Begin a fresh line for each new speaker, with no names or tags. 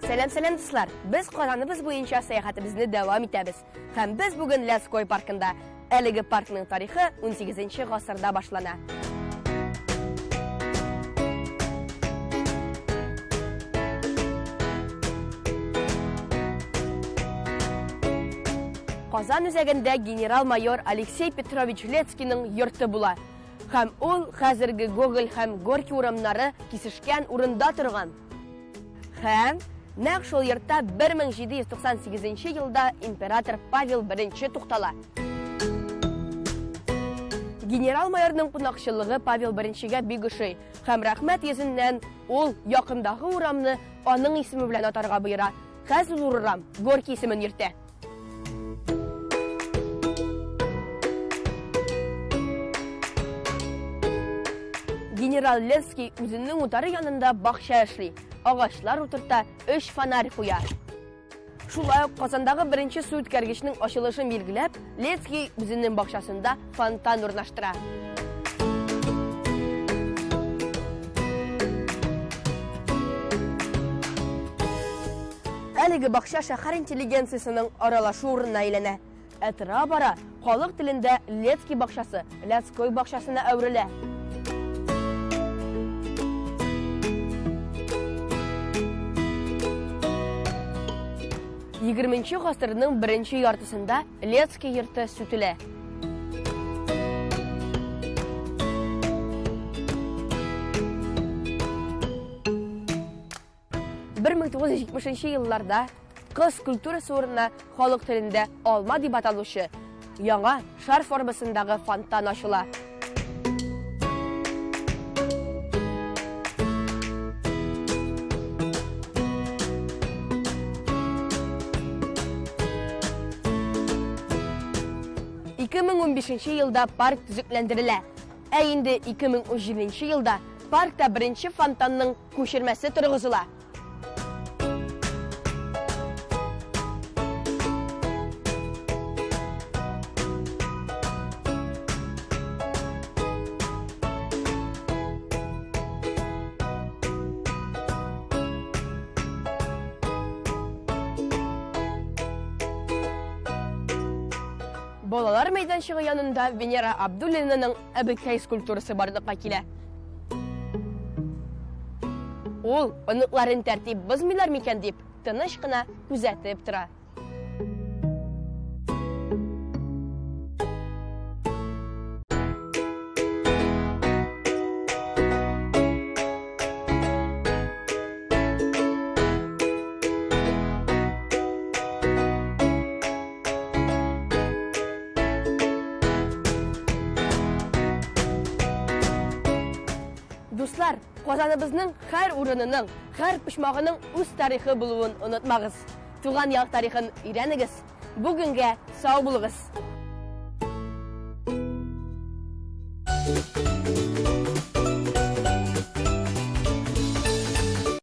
Сәлам, сәлам, дуслар! Без Казаныбыз буенча сәяхәтебезне дәвам итәбез. Һәм без бүген Ляской паркында. Әлеге паркның тарихы 18 гасырда башлана. Казан үзәгендә генерал-майор Алексей Петрович Лецкийның йорты була. Һәм ул хәзерге Гоголь һәм Горький урамнары кисешкән урында торган. Һәм нәкъ шул йортта 1798 елда император Павел I туктала. Генерал-майорның кунакчыллыгы Павел I-гә бик ошый һәм рәхмәт йөзеннән ул якындагы урамны аның исеме белән атарга боера. Хәзер ул урам Горький исемен йөртә. Генерал Левский үзенең утары янында бакча эшли, агачлар утырта, өч фонарь куя. Шулай ук Казандагы беренче су үткәргечнең ачылышын билгеләп, Лецкий үзенең бакчасында фонтан урнаштыра. Әлеге бакча шәһәр интеллигенциясенең аралашу урынына әйләнә. Ә тора-бара халык телендә Лецкий бакчасы Ляцкой бакчасына әверелә. Егерменче гасырның беренче яртысында Лецкий йорты сүтелә. 1970 елларда кыз скульптурасы урынына халык телендә алма дип аталучы яңа шар формасындагы фонтан ачыла. 2015 елда парк төзекләндерелә. Ә инде 2017 елда паркта беренче фонтанның күчермәсе торгызыла. Балалар мәйданчыгы янында Венера Абдуллинаның әбекәй скульптурасы барлыкка килә. Ул оныкларын тәртип бозмыйлар микән дип, тыныч кына күзәтеп тора. Дуслар, Казаныбызның һәр урынының, һәр почмагының үз тарихы булуын онытмагыз. Туган як тарихын өйрәнегез. Бүгенгә сау булыгыз.